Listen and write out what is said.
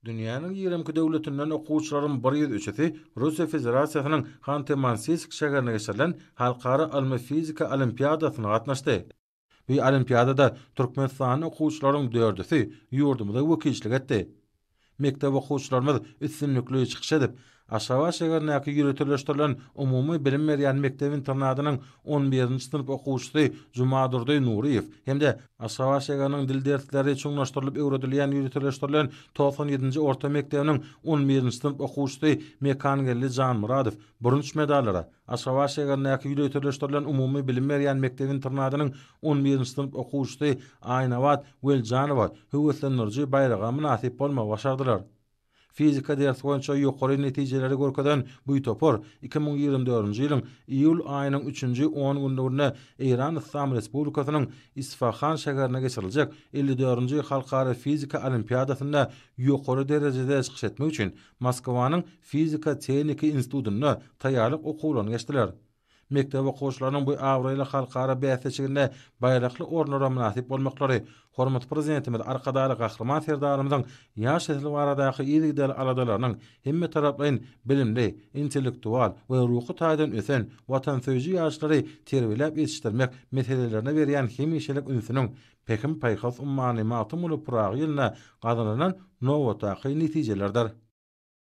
Dünýäniň 22 döwletinden okuwçylaryň bir ýüz üçüsi Russiýa Federasiýasynyň Hanty-Mansiýsk şäherinde geçirilen Halkara ylmy-fizika olimpiadasyna gatnaşdy. Bu olimpiadada türkmenistanly okuwçylaryň dördüsi ýurdumyza wekilçilik etdi. Mekdep okuwçylarymyz üstünlikli çykyş edip, Aşgabat şäherindäki ýöriteleşdirilen umumy bilim berýän mekdep-internadynyň on birinji synp okuwçysy Jumadurdy Nuryýew hem-de Aşgabat şäheriniň dil dersleri çuňlaşdyrylyp öwredilýän ýöriteleşdirilen 97-nji orta mekdebiniň on birinji synp okuwçysy Mekangeldi Janmyradow bürünç medallara, Aşgabat şäherindäki ýöriteleşdirilen umumy bilim berýän mekdep-internadynyň on birinji synp okuwçysy Aýnabat Weljanowa höweslendiriji baýraga mynasyp bolmagy başardylar. Fizika dersi boýunça ýokary netijeleri görkezen bu topar 2024-nji ýylyň iýul aýynyň üçünji on günlüginde Eýran Yslam Respublikasynyň Isfahan şäherinde geçiriljek 54-nji Halkara fizika olimpiadasynda ýokary derejede çykyş etmek üçin Moskwanyň Fizika-tehniki institutynda taýýarlyk okuwlaryny geçdiler. Mekdep okuwçylarynyň bu abraýly halkara bäsleşiginde baýrakly orunlara mynasyp bolmaklary hormatly Prezidentimiz Arkadagly Gahryman Serdarymyzyň ýaş nesil baradaky yzygiderli aladalarynyň, hemmetaraplaýyn bilimli, intellektual we ruhy taýdan ösen, watansöýüji ýaşlary terbiýeläp ýetişdirmek meselelerine berýän hemişelik ünsüniň Pähim-paýhas ummany Magtymguly Pyragy ýylynda gazanylan nobatdaky netijelerdir.